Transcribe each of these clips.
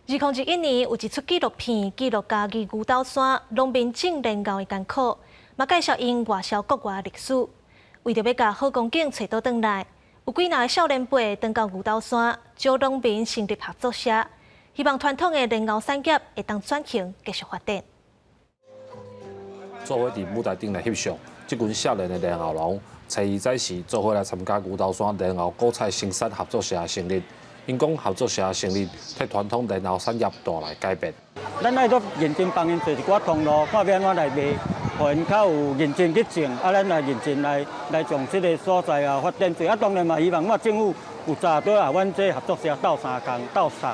2021年有一齣紀錄片記錄嘉義牛鬥山農民種蓮藕的艱苦，嘛介紹𪜶外銷國外的歷史。為著欲共好光景揣倒轉來，有幾若个少年輩轉到牛鬥山，招農民成立合作社，希望傳統的蓮藕產業會當轉型繼續發展。做伙佇舞台頂來翕相，這群少年的蓮藕農，初二早時做伙來參加牛鬥山蓮藕果菜生產合作社的成立。𪜶講合作社成立，替傳統蓮藕產業帶來改變。咱愛閣認真幫𪜶做一寡通路，看欲按怎來賣，予𪜶較有認真去種，啊，咱來認真來來將這个所在啊發展做。啊，當然嘛，希望我政府有早倒予阮這合作社鬥相共鬥捒。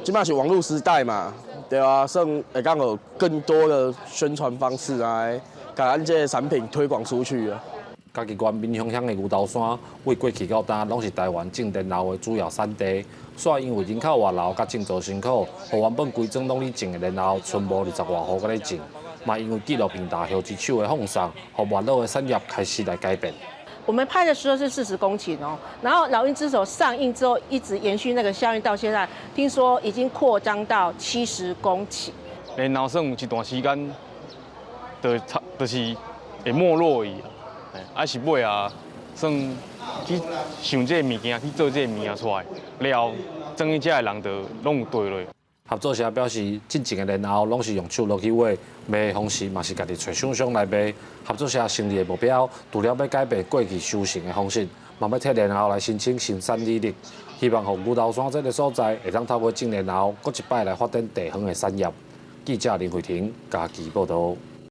這擺是網路時代嘛，對啊，算會當有更多的宣傳方式來共咱這个產品推廣出去啊。嘉義縣民雄鄉的牛鬥山，對過去到今攏是台灣種蓮藕的主要產地。煞因為人口外流佮種植辛苦，予原本規莊攏咧種的蓮藕，賰無20外戶閣咧種。嘛因為紀錄片《大葉之手》的放送，予沒落的產業開始來改變。我們拍的時候是40公頃哦，然後《老鷹之手》上映之後，一直延續那個效應到現在，聽說已經擴張到70公頃。蓮藕算有一段時間，就差就是會沒落去。啊是尾啊，算去想這个物件，去做這个物件出來，了後，轉去遮的人就攏有綴落。合作社表示，進前的蓮藕攏是用手落去挖，賣的方式嘛是家己揣廠商來賣。合作社成立的目標，除了欲改變過去收成的方式，嘛欲替蓮藕來申請生產履歷，希望予牛鬥山這个所在會當透過種蓮藕，閣一擺來發展地方的產業。記者林慧婷嘉義報導。